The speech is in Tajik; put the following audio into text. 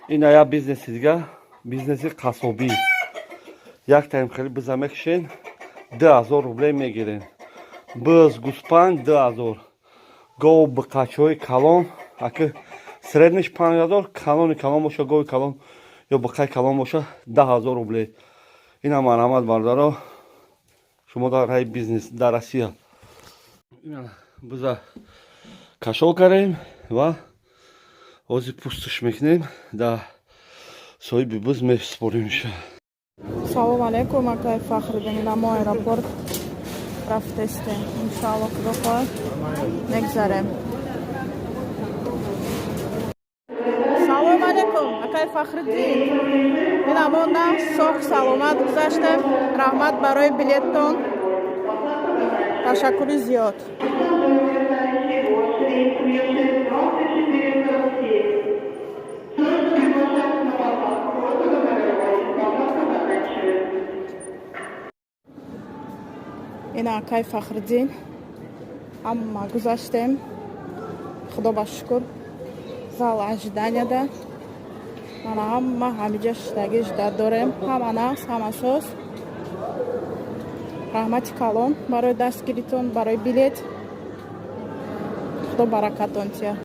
Ина як бизнеси дига, бизнеси қассобӣ. Як тайм хеле биза мекушен, 2000 рублей мегирен. Биз, гӯспанд 2000, гов, биқачҳои калон аки средний ш 5000, калони калон боша, гови калон ё биқаи калон боша, 10 000 рублей. Ина марҳамат, бародаро, шумо дар раи бизнес дар Россия. Биза кашол кардем ва ҳозир пӯстш мекунем, да соҳиби биз месупоримша. Салом алейкум, акай Фахриддин. Ина мо аэропорт рафтестем. Иншоалло, худо хоҳад, мегзарем. Салом алейкум, акай Фахриддин. Ина мо нағз, соғ, саломат гузаштем. Раҳмат барои билеттон, ташаккури зиёд. Ина, акай Фахриддин, ҳама гузаштем, худо ба шукр. Зал ожидания да мана ҳама ҳамиҷа шиштагӣ, ждать дорем. Ҳама нағз, ҳама соз. Раҳмати калон барои дастгиритон, барои билет. Худо баракатон тия.